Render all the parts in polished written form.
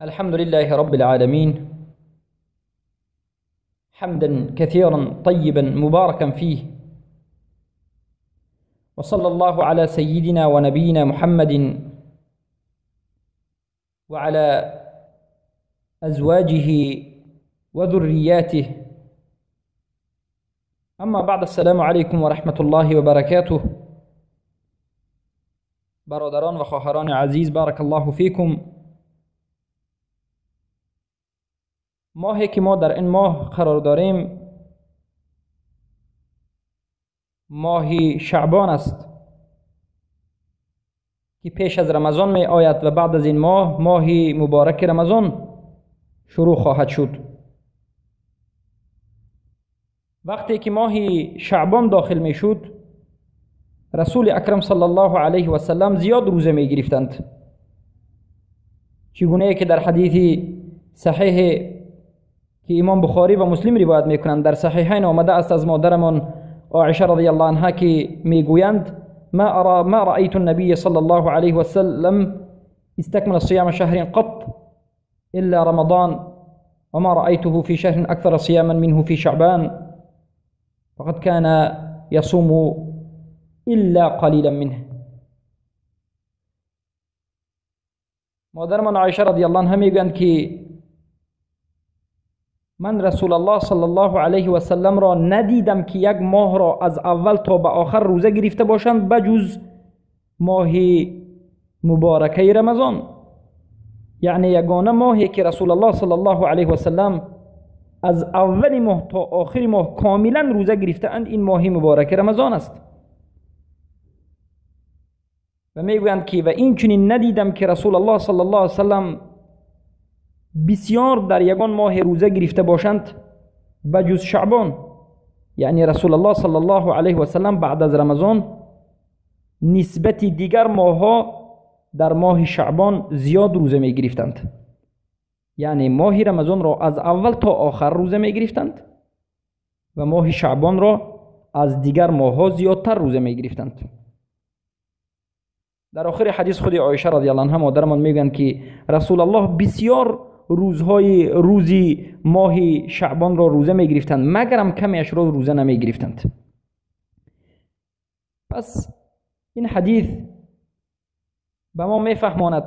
الحمد لله رب العالمين، حمدا كثيرا طيبا مباركا فيه، وصلى الله على سيدنا ونبينا محمد وعلى أزواجه وذرياته. أما بعد، السلام عليكم ورحمة الله وبركاته. برادران و خواهران عزیز، بارک الله فیکم. ماهی که ما در این ماه قرار داریم ماه شعبان است که پیش از رمضان می آید و بعد از این ماه، ماه مبارک رمضان شروع خواهد شد. وقتی که ماه شعبان داخل می شد، رسول اکرم صلی الله علیه و سلم زیاد روزه می گرفتند، چگونه که در حدیث صحیح که امام بخاری و مسلم روایت میکنند، در صحیحین آمده است از مادرمان عایشه رضی الله عنها که میگویند: ما رأيت النبي صلى الله عليه وسلم استكمل صيام شهر قط إلا رمضان، وما رأيته في شهر أكثر صياما منه في شعبان، فقد كان يصوم إلا قليلا منه. مادرمان عایشه رضی الله عنها میگویند که من رسول الله صلی الله علیه و سلم را ندیدم که یک ماه را از اول تا به آخر روزه گرفته باشند بجز ماه مبارکه رمضان. یعنی یگانه ماهی که رسول الله صلی الله علیه و سلم از اول ماه تا آخر ماه کاملا روزه گرفته اند، این ماه مبارک رمضان است. و میگویند که و این چنین ندیدم که رسول الله صلی الله علیه و سلم بسیار در یگان ماه روزه گرفته باشند بجز شعبان. یعنی رسول الله صلی الله علیه و سلم بعد از رمضان نسبت دیگر ماهها در ماه شعبان زیاد روزه می گرفتند. یعنی ماه رمضان را از اول تا آخر روزه می گرفتند و ماه شعبان را از دیگر ماهها زیادتر روزه می گرفتند. در آخر حدیث خود عایشه رضی الله عنها مادرمان میگویند که رسول الله بسیار روزهای روزی ماه شعبان را روزه می گرفتند، مگرم کمیش را روزه نمی گرفتند. پس این حدیث به ما میفهماند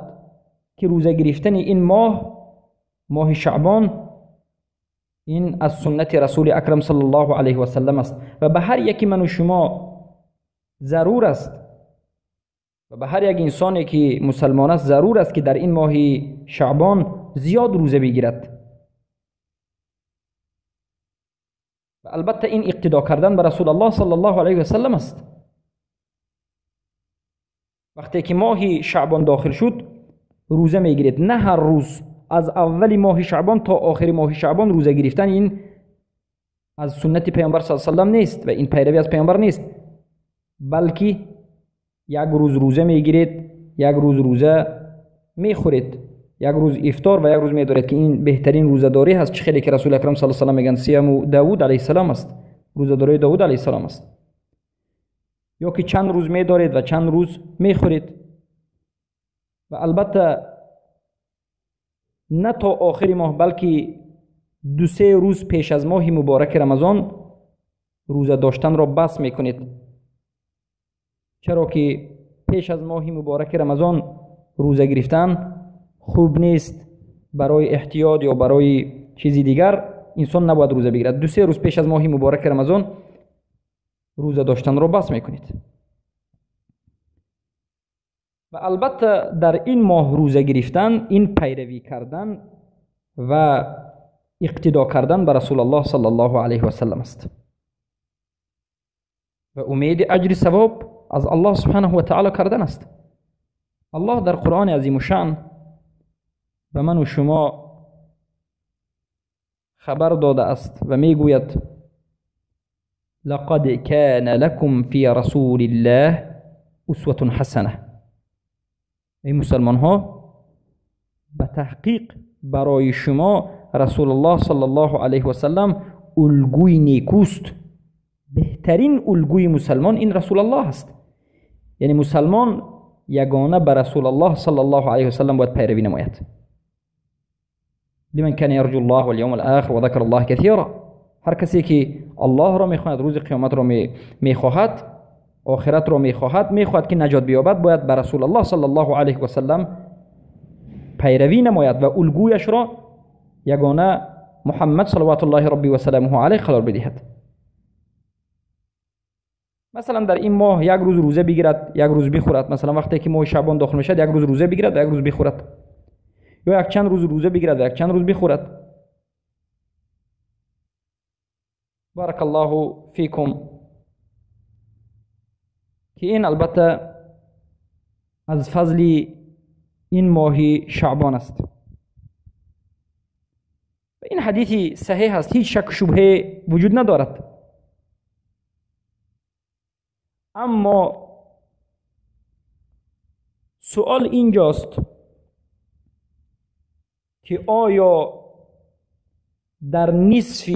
که روزه گرفتن این ماه، ماه شعبان، این از سنت رسول اکرم صلی الله علیه و سلم است و به هر یکی من و شما ضرور است و به هر یک انسانی که مسلمان است ضرور است که در این ماه شعبان زیاد روزه بگیرد. و البته این اقتدا کردن به رسول الله صلی الله علیه و سلم است. وقتی که ماه شعبان داخل شد روزه میگیرید، نه هر روز، از اول ماه شعبان تا آخر ماه شعبان روزه گرفتن این از سنت پیامبر صلی الله علیه و سلم نیست و این پیروی از پیامبر نیست، بلکه یک روز روزه میگیرید، یک روز روزه میخورید، یک روز افطار و یک روز میدارید که این بهترین روزه‌داری هست. چه خیلی که رسول اکرم صلی الله علیه و سلم میگن صیام داوود علیه السلام است، روزه‌داری داوود علیه السلام است. یا که چند روز میدارید و چند روز میخورید. و البته نه تا آخر ماه، بلکه 2-3 روز پیش از ماه مبارک رمضان روزه داشتن را بس میکنید، چرا که پیش از ماه مبارک رمضان روزه گرفتن خوب نیست. برای احتیاط یا برای چیزی دیگر انسان نباید روزه بگیرد. 2-3 روز پیش از ماه مبارک رمضان روزه داشتن را بس میکنید. و البته در این ماه روزه گرفتن این پیروی کردن و اقتدا کردن به رسول الله صلی الله علیه و سلم است و امید اجر ثواب از الله سبحانه و تعالی کردن است. الله در قرآن عظیم الشأن به من و شما خبر داده است و میگوید: لقد كان لكم في رسول الله اسوة حسنه. ای مسلمان ها، به تحقیق برای شما رسول الله صلی الله علیه و سلم الگوی نیکوست. بهترین الگوی مسلمان این رسول الله است. یعنی مسلمان یگانه به رسول الله صلی الله علیه و سلم باید پیروی نماید. لمن كان يرجو الله واليوم الآخر وذكر الله كثيرا. هر کسی که الله را میخواهد، روز قیامت را میخواهد، آخرت را میخواهد، میخواهد که نجات بیابد، باید به رسول الله صلی الله علیه و سلم پیروی نماید و الگویش را یگانه محمد صلوات الله ربی و سلامه علیه قرار بدهد. مثلا در این ماه یک روز روزه بگیرد، یک روز بخورد. مثلا وقتی که ماه شعبان داخل میشد، یک روز روزه بگیرد و یک روز بخورد، یا یک چند روز روزه بگیرد و یک چند روز بخورد. بارک الله فیکم. که این البته از فضل این ماه شعبان است. این حدیث صحیح است، هیچ شک شبهه وجود ندارد. اما سوال اینجاست که آیا در نصف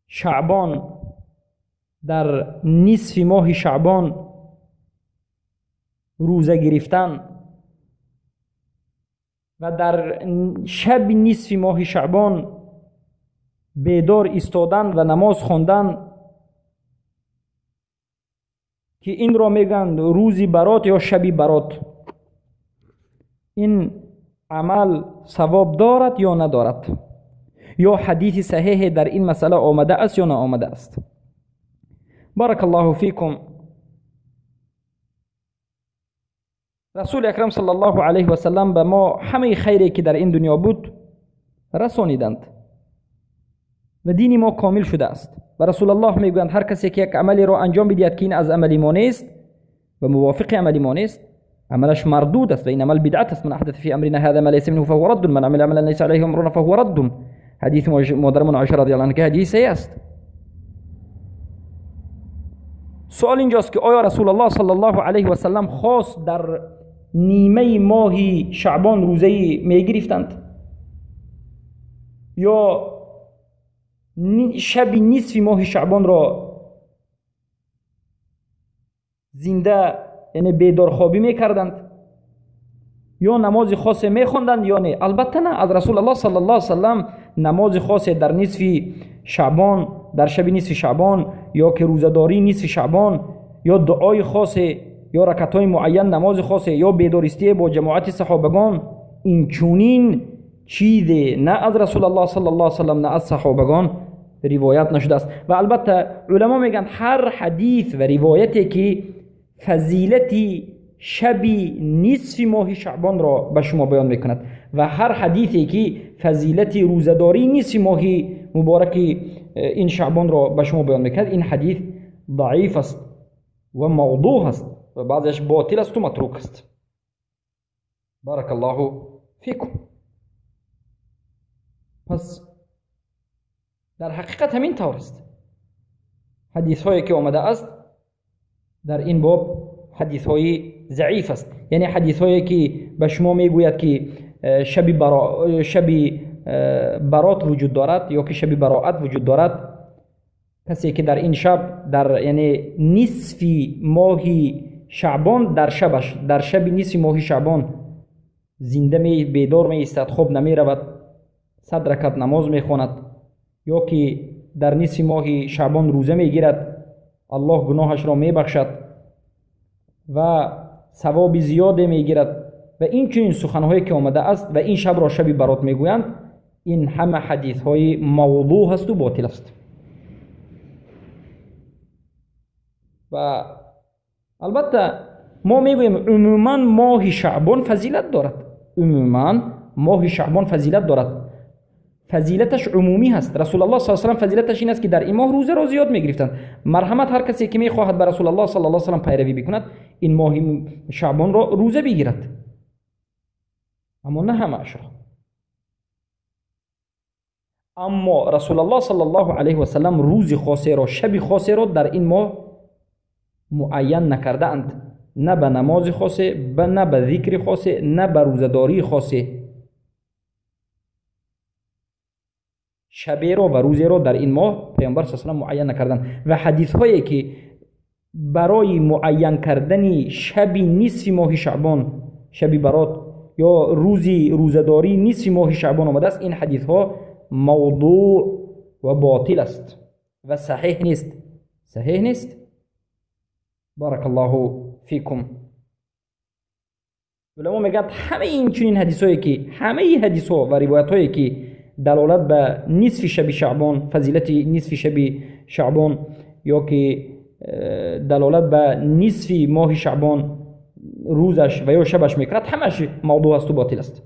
شعبان، در نصف ماه شعبان روزه گرفتن و در شب نصف ماه شعبان بیدار ایستادن و نماز خواندن که این را میگن روزی برات یا شبی برات، این عمل ثواب دارد یا ندارد؟ یا حدیث صحیح در این مسئله آمده است یا نآمده است؟ بارک الله فیکم. رسول اکرم صلی الله علیه و سلم به ما همه خیری که در این دنیا بود رسانیدند و دین ما کامل شده است. و رسول الله میگویند هر کسی که یک عملی را انجام بدهد که این از عمل ما نیست و موافق عمل ما نیست، عملش مردود است و این عمل بدعت است. من احدث فی امرنا هذا ما ليس منه فهو رد، من عمل عملا ليس علیه امرنا فهو رد. حدیث مادرمون عایشه رضی الله عنها که حدیث است. سوال اینجاست که آیا رسول الله صلی الله علیه و سلم خاص در نیمه ماه شعبان روزه میگرفتند یا شب نصف ماه شعبان را زنده یعنی بیدارخوابی میکردند یا نماز خاص میخواندند یا نه؟ البته نه. از رسول الله صلی الله علیه و سلم نماز خاص در نصف شعبان، در شب نصف شعبان، یا که روزه‌داری نصف شعبان، یا دعای خاص، یا رکعت‌های معین نماز خاص، یا بیداریستی با جماعت صحابگان، این چونین چیزی نه از رسول الله صلی الله علیه و سلم نه از صحابگان روایت نشده است. و البته علما میگن هر حدیث و روایتی که فضیلت شب نصف ماه شعبان را به شما بیان میکند و هر حدیثی که فضیلت روزه‌داری نصف ماه مبارک این شعبان را به شما بیان میکند، این حدیث ضعیف است و موضوع است و بعضیش باطل است و متروک است. بارک الله فیکم. پس در حقیقت همین طور است. حدیث هایی که آمده است در این باب حدیث های ضعیف است، یعنی حدیث هایی که به شما میگوید که شب برات وجود دارد یا که شب براعت وجود دارد، کسی که در این شب در یعنی نصف ماه شعبان در شبش، در شب نصف ماه شعبان زنده می بیدار می ایستد، خوب نمی رود، 100 رکعت نماز می خواند، یا که در نصف ماه شعبان روزه می گیرد، الله گناهش را می بخشد و ثواب زیاد می گیرد. و این چنین سخنهایی که آمده است و این شب را شب برات میگویند، این همه حدیث های موضوع است و باطل است. و البته ما میگوییم عموما ماه شعبان فضیلت دارد، عموما ماه شعبان فضیلت دارد، فضیلتش عمومی هست. رسول الله صلی الله علیه و سلم فضیلتش این است که در این ماه روزه را زیاد میگرفتند. مرحمت هر کسی که میخواهد به رسول الله صلی الله علیه و سلم پیروی بکند، این ماه شعبان را روزه بگیرد، اما نه همه اش را. اما رسول الله صلی الله علیه و سلم روز خاصی را، شب خاصی را در این ماه معین نکرده اند، نه به نماز خاصه، نه به ذکر خاصه، نه به روزه‌داری خاصه. شبی را و روزی را در این ماه پیامبر صلی الله علیه و سلم معین نکردند. و حدیث هایی که برای معین کردن شب نصف ماه شعبان، شب برات یا روزی روزداری نصف ماه شعبان آمده است، این حدیث ها موضوع و باطل است و صحیح نیست، صحیح نیست. بارک الله فیکم. علما میگن همه این چنین حدیث هایی که همه حدیث ها و روایت هایی که دلالت به نصف شب شعبان، فضیلت نصف شب شعبان یا که دلالت به نصف ماه شعبان روزش و یا شبش میکرد، همش موضوع است و باطل است.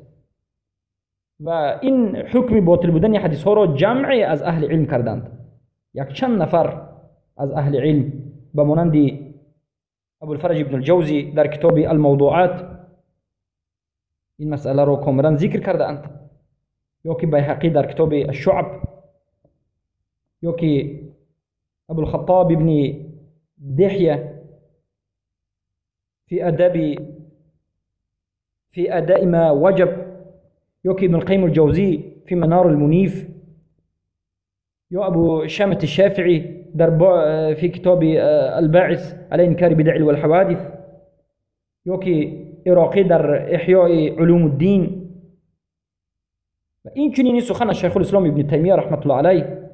و این حکم باطل بودن حدیث ها را جمعی از اهل علم کردند. یک چند نفر از اهل علم به مانند ابوالفرج ابن الجوزی در کتاب الموضوعات این مسئله را کاملا ذکر کرده اند، یا که بیهقی در کتاب الشعب، یا که ابوالخطاب ابن دحیه في أداء ما وجب، یا که ابن القیم الجوزی في منار المنیف، یا ابو شامة الشافعی در في کتاب الباعث على انکار بدع والحوادث، یا که عراقی در احیاء علوم الدین. و این چنین سخن شیخ الاسلام ابن تیمیه رحمت الله علیه،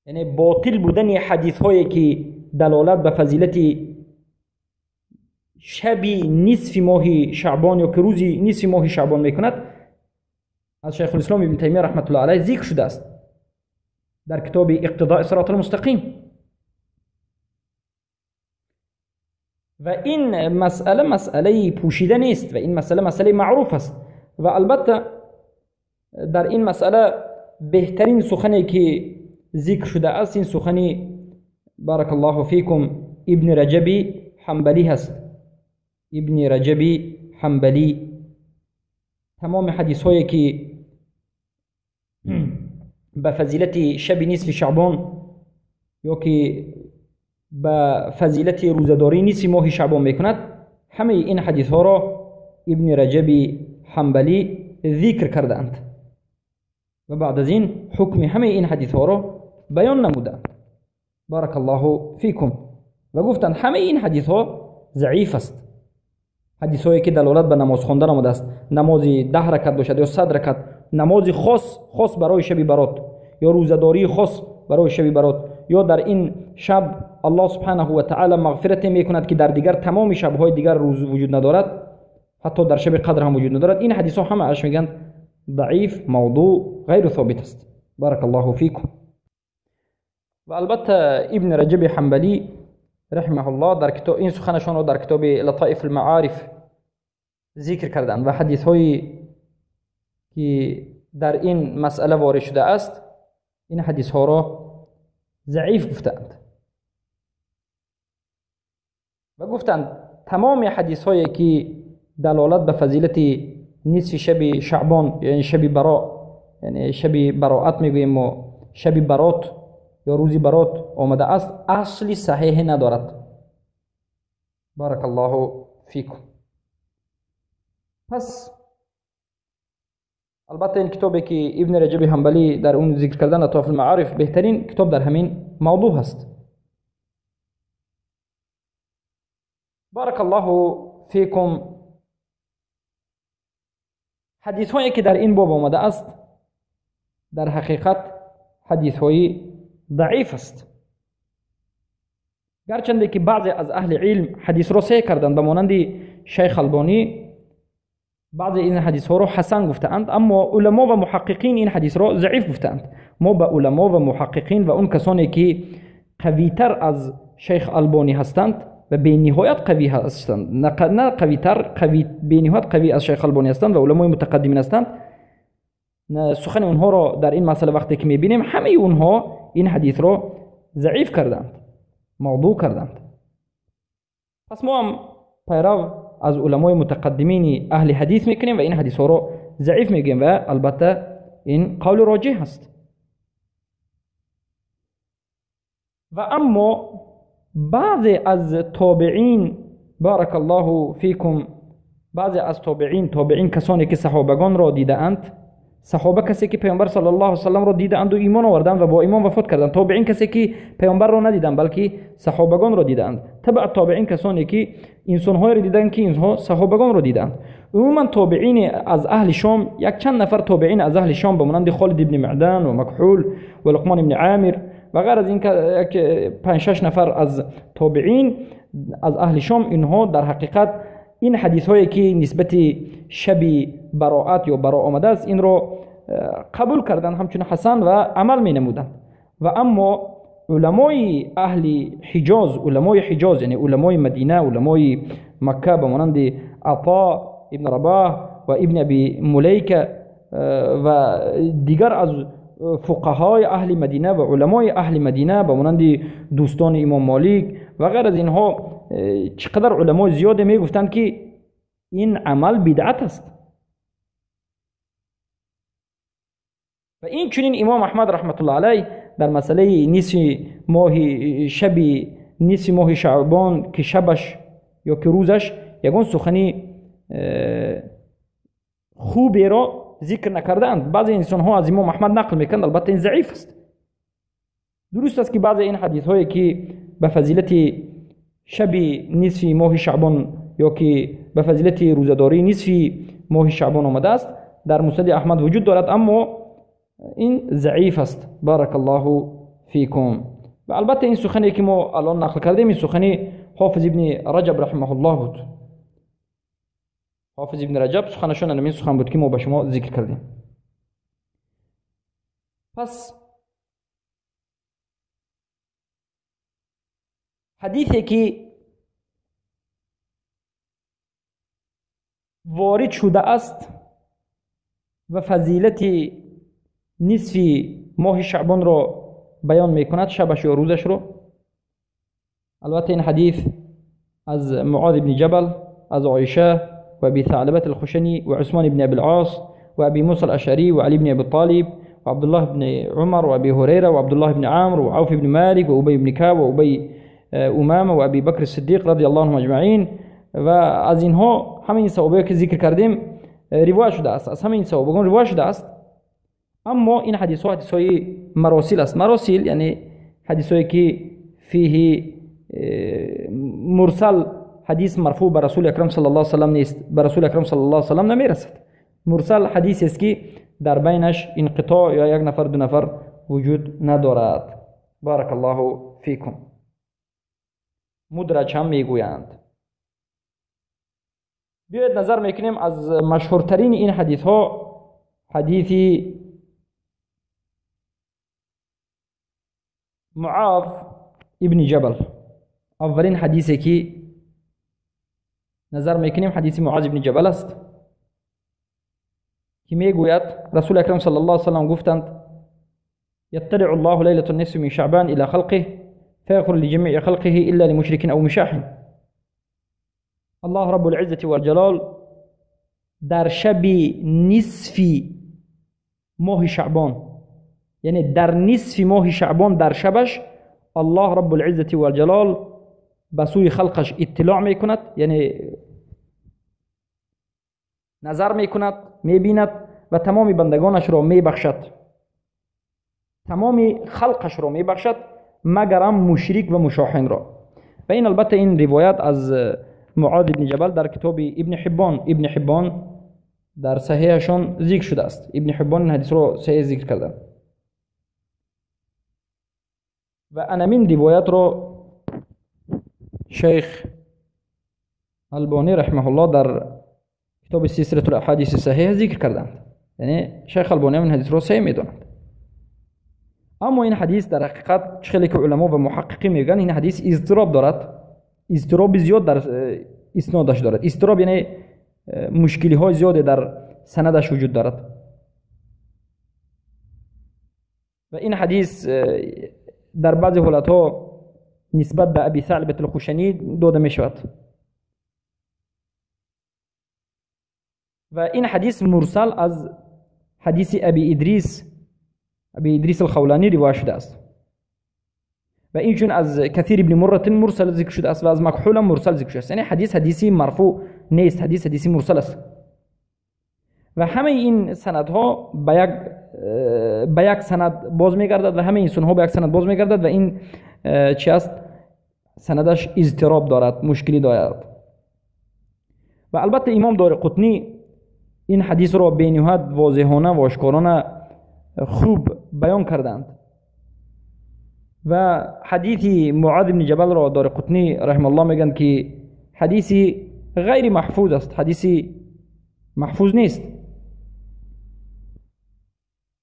یعنی باطل بودن حدیث هایی که دلالت به فضیلت شب نصف ماه شعبان یا که روزی نصف ماه شعبان میکند، از شیخ الاسلام ابن تیمیه رحمت الله علیه ذکر شده است در کتاب اقتضاء صراط المستقیم. و این مسئله مسئله پوشیده نیست و این مسئله مسئله معروف است. و البته در این مسئله بهترین سخنی که ذکر شده است این سخنی بارک الله فیکم ابن رجبی حنبلی هست. ابن رجبی حنبلی تمام حدیث هایی که به فضیلت شب نصف شعبان یا که به فضیلت روزداری نصف ماه شعبان میکند، همه این حدیث ها را ابن رجب حنبلی ذکر کردند و بعد از این حکم همه این حدیث ها را بیان نمودند. بارک الله فیکم. و گفتند همه این حدیث ها ضعیف است. حدیث هایی که دلالت به نماز خواندن آمده است، نماز 10 رکعت باشد یا 100 رکعت، نماز خاص برای شب برات یا روزداری خاص برای شب برات، یا در این شب الله سبحانه و تعالی مغفرت میکند که در دیگر تمام شب‌های دیگر روز وجود ندارد، حتی در شب قدر هم وجود ندارد، این حدیث ها همه اش میگن ضعیف، موضوع، غیر ثابت است. بارک الله فیکم. و البته ابن رجب حنبلی رحمه الله در کتاب این سخنشان را در کتاب لطائف المعارف ذکر کردند و حدیث هایی که در این مسئله وارد شده است این حدیث ها را ضعیف گفتند و گفتند تمام حدیث هایی که دلالت به فضیلت نصف شب شعبان، یعنی شب براء، یعنی شب براءت میگوییم و شب برات یا روزی برات آمده است، اصلی صحیح ندارد. بارک الله فیکم. پس البته این کتابی که ابن رجب حنبلی در اون ذکر کردن لطائف المعارف بهترین کتاب در همین موضوع هست. بارک الله فیکم. حدیث هایی که در این باب آمده است در حقیقت حدیث های ضعیف است، گرچند که بعضی از اهل علم حدیث را صحیح کردند، به مانند شیخ البانی بعضی این حدیث ها را حسن گفتند، اما علما و محققین این حدیث را ضعیف گفتند. ما به علما و محققین و اون کسانی که قویتر از شیخ البانی هستند و به نهایت قوی هستند، نه قویتر، قوی به نهایت قوی از شیخ البانی هستند و علمای متقدمین هستند، سخن اونها را در این مسئله وقتی که میبینیم همه اونها این حدیث را ضعیف کردند، موضوع کردند. پس ما هم پیرو از علمای متقدمین اهل حدیث میکنیم و این حدیث ها را ضعیف میگیم و البته این قول راجح است. و اما بعضی از تابعین بارک الله فیکم، بعضی از تابعین کسانی که صحابگان را دیده اند، صحابه کسی که پیامبر صلی الله علیه و سلم را دیدند و ایمان آوردند و با ایمان وفات کردند، تابعین کسی که پیامبر را ندیدند بلکه صحابگان را دیدند، تبع تابعین کسانی که انسان‌های را دیدند که اینها صحابگان را دیدند. Умуман тобеин аз аҳли Шом, як чанд нафар тобеин аз аҳли Шом ба монанди Холид ибни Маъдан ва Макҳул ва Луқмон ибни Амир ва ғайр аз ин як 5-6 нафар аз тобеин аз аҳли Шом, инҳо дар ҳақиқат ин ҳадисҳое ки нисбати шаби бароат ё баро омадааст, инро қабул карданд ҳамчун ҳасан ва амал менамуданд. Ва аммо уламои аҳли Ҳиҷоз, уламои Ҳиҷоз яъне уламои Мадина, уламои Макка ба монанди Ато ибн Рабоҳ ва ибн Аби Мулайка ва дигар аз фуқаҳои аҳли Мадина ва уламои аҳли Мадина ба монанди дӯстони имом Молик ва ғайр аз инҳо чӣ қадар уламои зиёде мегуфтанд ки ин амал бидъат аст. Ва инчунин имом Аҳмад раҳматуллоҳ алайҳ дар масъалаи нисфи моҳи шаби нисфи моҳи Шаъбон ки шабаш ё ки рӯзаш ягон сухани хуберо зикр накардаанд. Баъзе инсонҳо аз имом Аҳмад нақл мекунанд, албатта ин заиф аст. Дуруст аст ки баъзе ин ҳадисҳое ки ба фазилати шаби нисфи моҳи Шаъбон ё ки ба фазилати рӯзадории нисфи моҳи Шаъбон омадааст дар муснади Аҳмад вуҷуд дорад, аммо ин заиф аст. Баракаллоҳу фикум. Ва албатта ин сухане ки мо алон нақл кардем, ин сухани Ҳофиз ибни Раҷаб раҳимаҳуллоҳ буд. Ҳофиз ибни Раҷаб суханашон ҳамин сухан буд ки мо ба шумо зикр кардем. Пас ҳадисе ки ворид шудааст ва фазилати нисфи моҳи Шаъбонро баён мекунад, шабаш ё рӯзашро, албатта ин ҳадис аз Муоз ибни Ҷабал, аз Оиша ва Аби Саълабат Алхушани ва Усмон ибни Аби Алъос ва Аби Муса Алашъарӣ ва Али ибни Аби Толиб ва Абдуллоҳ ибни Умар ва Аби Ҳурайра ва Абдуллоҳ ибни Амр ва Авф ибни Малик ва Убай ибни Каъб ва Убай Умама ва Аби Бакр Сиддиқ радиаллоҳу анҳум аҷмаин. Ва аз инҳо ҳамаи ин саҳобае ки зикр кардем ривоят шудааст, аз ҳамаи ин саҳобагон ривоят шудааст. Аммо ин ҳадисҳо ҳадисҳои маросил аст. Маросил яъне ҳадисҳое ки фиҳи мурсал, ҳадис марфӯъ ба Расули Акрам саллаллоҳу алайҳи васаллам нест, ба Расули Акрам саллаллоҳу алайҳи васаллам намерасад. Мурсал ҳадисест ки дар байнаш инқитоъ ё як нафар ду нафар вуҷуд надорад. Баракаллоҳу фикум. Мудраҷ ҳам мегӯянд. Биёед назар мекунем аз машҳуртарини ин ҳадисҳо, ҳадиси Муоз ибни Ҷабал. Аввалин ҳадисе ки назар мекунем ҳадиси Муоз ибни Ҷабал аст ки мегӯяд Расули Акрам саллаллоҳу алайҳи васаллам гуфтанд: يطلع الله ليلة النصف من شعبان إلى خلقه فيغفر لجميع خلقه إلا لمشرك أو مشاحن. الله رب العزة والجلال در شب نصف ماه شعبان، یعنی در نصف ماه شعبان در شبش الله رب العزة والجلال به سوی خلقش اطلاع میکند، یعنی نظر میکند، میبیند و تمام بندگانش را میبخشد، تمام خلقش را میبخشد مگرم مشرک و مشاحن را. و این البته این روایت از معاذ ابن جبل در کتاب ابن حبان، ابن حبان در صحیحشان ذکر شده است. ابن حبان این حدیث را صحیح ذکر کرده و انمین روایت را شیخ البانی رحمه الله در کتاب سلسله الاحادیث صحیح ذکر کردند. یعنی شیخ البانی این حدیث را صحیح میدانند. اما این حدیث در حقیقت خیلی که علما و محققین میگن این حدیث اضطراب دارد، اضطراب زیاد در اسنادش دارد. اضطراب یعنی مشکلی های زیاد در سندش وجود دارد. و این حدیث در بعضی حالتها نسبت به ابی ثعلبة الخشنی داده می شود و این حدیث مرسل از حدیث ابی ادریس الخولانی روایت شده است و این چون از کثیر ابن مره مرسل ذکر شده است و از مکحول مرسل ذکر شده است. یعنی حدیث حدیثی مرفوع نیست، حدیث حدیثی مرسل است و همه این سندها به یک سند باز میگردد و همه این سندها به یک سند باز میگردد و این چی است؟ سندش اضطراب دارد، مشکلی دارد. و البته امام دارقطنی این حدیث را به نهایت واضحانه و آشکارانه خوب بیان کردند و حدیث معاذ بن جبل را دارقطنی رحمه الله میگن که حدیثی غیر محفوظ است، حدیثی محفوظ نیست.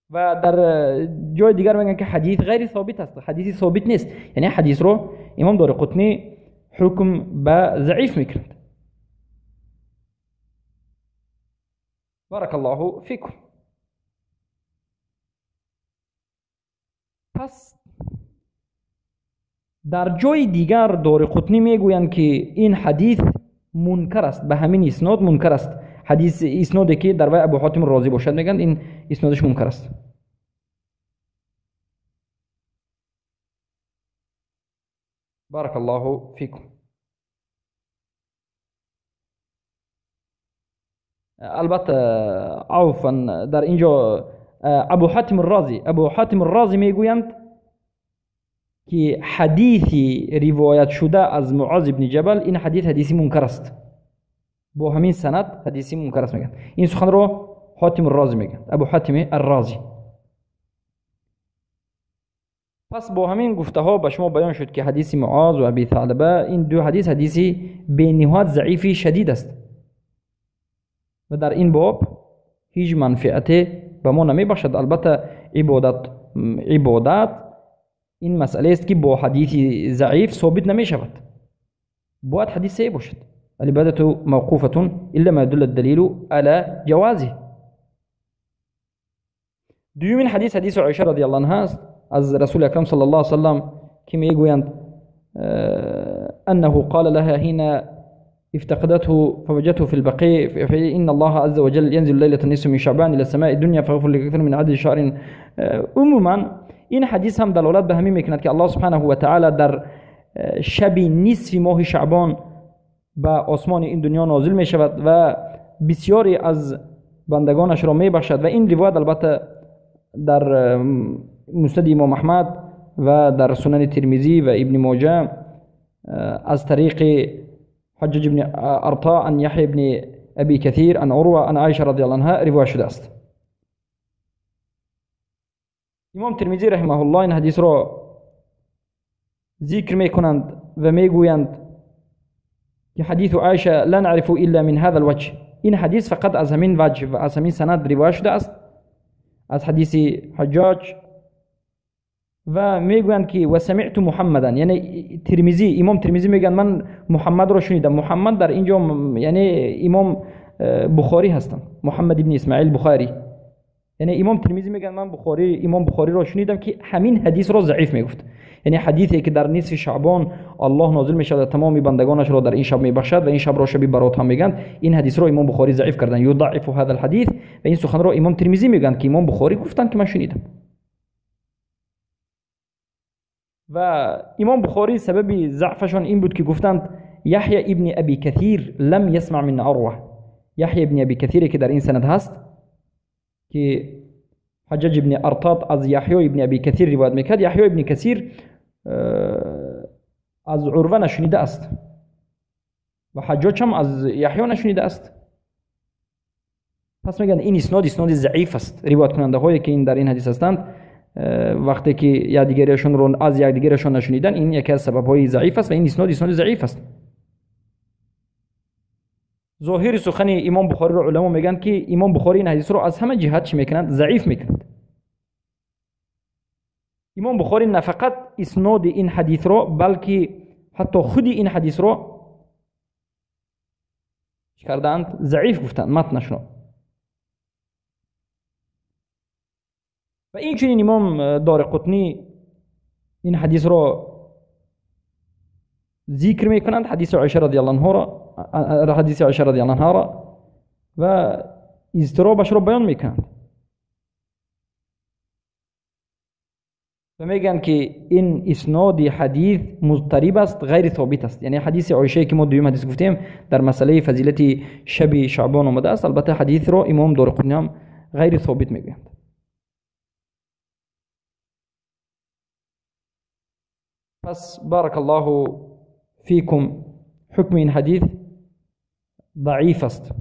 و در جای دیگر میگن که حدیث غیر ثابت است، حدیثی ثابت نیست، یعنی حدیث رو امام دارقطنی حکم به ضعیف میکند. بارک الله فیکم. پس در جای دیگر دارقطنی میگویند که این حدیث منکر است، به همین اسناد منکر است. حدیث اسنادی که در وی ابو حاتم رازی باشد میگن این اسنادش منکر است. بارک الله فیکم. البته عفوا در اینجا ابو حاتم الرازی، ابو حاتم الرازی میگویند که حدیثی روایت شده از معاذ بن جبل این حدیث حدیثی منکر است، با همین سند حدیثی منکر است میگن. این سخن رو حاتم الرازی میگن، ابو حاتم الرازی. پس با همین گفته ها به شما بیان شد که حدیث معاذ و ابی ثعلبه این دو حدیث حدیثی به نهایت ضعیفی شدید است و در این باب هیچ منفعت به ما نمی باشد. البته عبادت این مسئله است که با حدیث ضعیف ثابت نمی شود، باید حدیث صحیح باشد. العبادة موقوفة إلا ما يدل الدليل على جوازه. دومین حدیث حدیث عایشه رضی الله عنها است از رسول اکرم صلی الله علیه و سلم که میگویند انه قال لها حين افتقدته فوجدته في البقيع فإن الله عز وجل ينزل ليلة النصف من شعبان إلى السماء الدنيا فيغفر لكثير من عدد شعر. عموما این حدیث هم دلالت به همین میکند که الله سبحانه و تعالی در شب نصف ماه شعبان به آسمان این دنیا نازل می شود و بسیاری از بندگانش را می بخشد. و این روایت البته در مسند امام احمد و در سنن ترمذی و ابن ماجه از طریق حجاج بن ارطا عن یحیی بن ابی کثیر عن عروه عن عایشه رضی الله عنها روایت شده است. امام ترمذی رحمه الله این حدیث را ذکر میکنند و میگویند که حدیث عایشه لا نعرف الا من هذا الوجه. این حدیث فقط از همین وجه و از همین سند روایت شده است، از حدیث حجاج. و میگویند که و سمعت محمدا، یعنی ترمذی، امام ترمذی میگن من محمد را شنیدم. محمد در اینجا یعنی امام بخاری هستند، محمد ابن اسماعیل بخاری. یعنی امام ترمذی میگن من بخاری، امام بخاری را شنیدم که همین حدیث را ضعیف میگفت، یعنی حدیثی که در نصف شعبان الله نازل میشود تمام بندگانش را در این شب میبخشد و این شب را شب برات هم میگن، این حدیث را امام بخاری ضعیف کردن، یضعف هذا الحدیث. و این سخن را امام ترمذی میگن که امام بخاری گفتند که من شنیدم. و امام بخاری سبب ضعفشان این بود که گفتند یحیی ابن ابی کثیر لم یسمع من عروه. یحیی ابن ابی کثیر که در این سند هست که حجاج ابن ارطاط از یحیی ابن ابی کثیر روایت میکرد، یحیی ابن کثیر از عروه نشنیده است و حجاج هم از یحیی نشنیده است. پس میگن این اسناد اسناد ضعیف است. روایت کننده هایی که این در این حدیث هستند وقتی که یکدیگرشون رو از یکدیگرشون نشنیدن، این یکی از سبب های ضعیف است و این اسناد اسناد ضعیف است. ظاهر سخن امام بخاری رو علما میگن که امام بخاری این حدیث رو از همه جهت چی میکنند؟ ضعیف میکنند. امام بخاری نه فقط اسناد این حدیث رو بلکه حتی خود این حدیث رو چی کردند؟ ضعیف گفتند متنش رو. و این چنین امام دارقطنی این حدیث رو ذکر میکنند، حدیث عایشه رضی الله عنها را، حدیث عایشه رضی الله عنها را و اضطرابش رو بیان میکنند و میگن که این اسناد حدیث مضطرب است، غیر ثابت است. یعنی حدیث عایشه که ما دویم حدیث گفتیم در مسئله فضیلت شب شعبان آمده است، البته حدیث رو امام دارقطنی هم غیر ثابت میگویند. پس بارک الله فیکم، حکم این حدیث ضعیف است.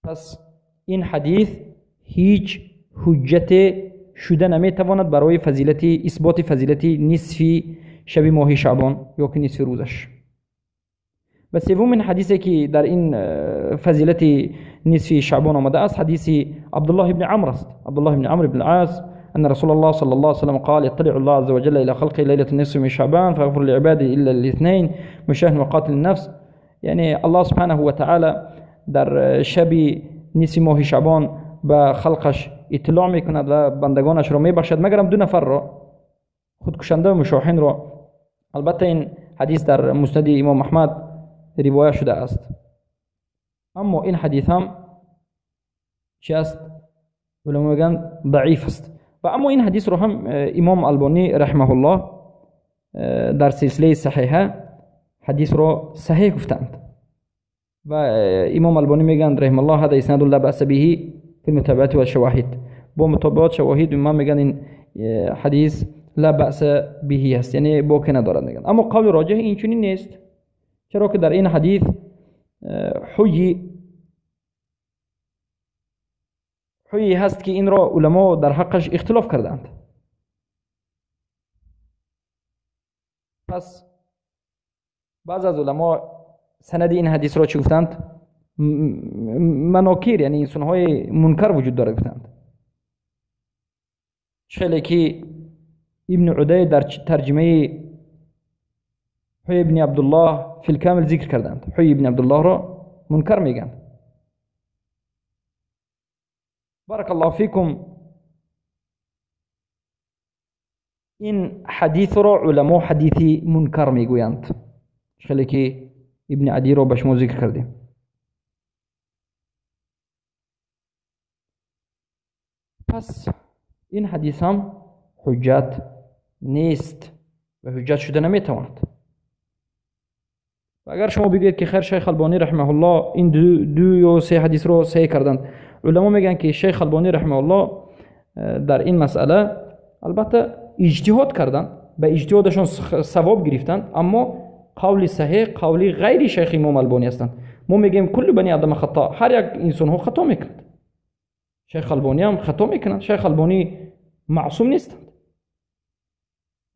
پس این حدیث هیچ حجت شده نمیتواند برای فضیلت اثبات فضیلت نصف شب ماه شعبان یا که نصف روزش. و سومین حدیثی که در این فضیلت نصف شعبان آمده است حدیث عبدالله بن عمرو است. عبدالله بن عمرو بن العاص أن رسول الله صلى الله عليه وسلم قال: يطلع الله عز وجل إلى خلقه ليلة النصف من شعبان فيغفر لعباده إلا الاثنين مشاهن وقاتل النفس. یعنی الله سبحانه و تعالی در شب نصف ماه شعبان به خلقش اطلاع میکند و بندگانش را میبخشد مگرم دو نفر را، خودکشنده و مشاحن را. البته این حدیث در مسند امام احمد روایت شده است. اما این حدیث هم چی است؟ علما میگن ضعیف است. و اما این حدیث رو هم امام البانی رحمه الله در سلسله صحیحه حدیث رو صحیح گفتند و امام البانی میگن رحمه الله هذا اسناد لا بأس به في المتابعات والشواهد. با متابعات شواهد امام میگن این حدیث لا بأس به است، یعنی باک ندارد میگن. اما قول راجح این چنین نیست، چرا که در این حدیث حی هست که این را علما در حقش اختلاف کردند. پس بعض از علما سند این حدیث را چی گفتند؟ مناکیر، یعنی انسان‌های منکر وجود داره گفتند. خیلی که ابن عدی در ترجمه حی ابن عبدالله فی الکامل ذکر کردند، حی ابن عبدالله را منکر میگن. بارک الله فیکم. این حدیث را علما حدیثی منکر میگویند، خیلی که ابن عدی را به شما ذکر کردیم. پس این حدیث هم حجت نیست و حجت شده نمیتواند. و اگر شما بگویید که خیر شیخ البانی رحمه الله این دو یا سه حدیث را صحیح کردند، علما میگن که شیخ البانی رحمه الله در این مسئله البته اجتهاد کردند، به اجتهادشان ثواب گرفتند، اما قول صحیح قول غیر شیخ امام البانی هستند. ما میگیم کل بنی آدم خطا، هر یک انسان ها خطا میکند، شیخ البانی هم خطا میکنند، شیخ البانی معصوم نیستند.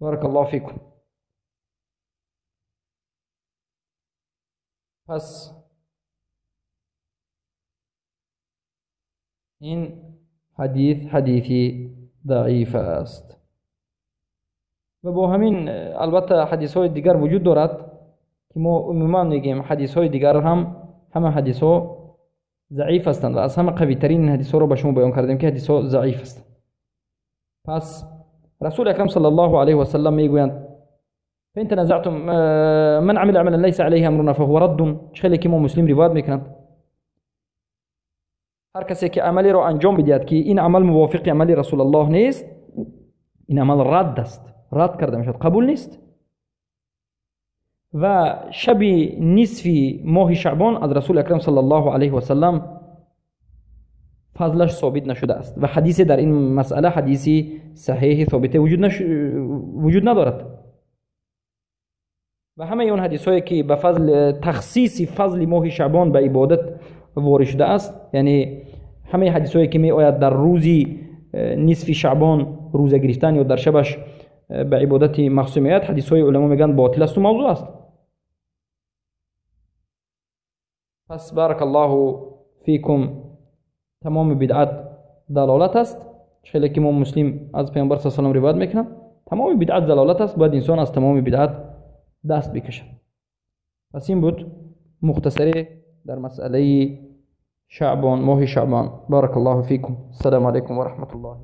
بارک الله فیکم. پس این حدیث حدیثی ضعیف است و با همین البته حدیث های دیگر وجود دارد که ما عموما میگیم حدیث های دیگر هم همه حدیث ها ضعیف هستند و از همه قوی ترین حدیث ها رو به شما بیان کردیم که حدیث ها ضعیف هستند. پس رسول اکرم صلی الله علیه و سلم میگویند فإن تنازعتم من عمل عملا ليس عليه امرنا فهو رد. خیلی که ما مسلم روایت میکنند هر کسی که عملی را انجام بدهد که این عمل موافق عمل رسول الله نیست، این عمل رد است، رد کرده میشد، قبول نیست. و شب نصف ماه شعبان از رسول اکرم صلی الله علیه و سلم فضلش ثابت نشده است و حدیث در این مسئله حدیثی صحیح ثابته وجود ندارد. و همه اون حدیث هایی که به فضل تخصیص فضل ماه شعبان به عبادت وارد شده است، یعنی همه حدیث هایی که می آید در روزی نصف شعبان روزه گرفتن یا در شبش به عبادت مخصوص می آید، حدیث های علما میگن باطل است و موضوع است. پس بارک الله فیکم، تمام بدعت دلالت است. خیلی که ما مسلم از پیامبر صلی الله علیه و سلم روایت میکنن تمام بدعت دلالت است، باید انسان از تمام بدعت دست بکشد. پس این بود مختصری در مسئله شعبان، ماه شعبان. بارک الله فیکم. السلام علیکم و رحمت الله.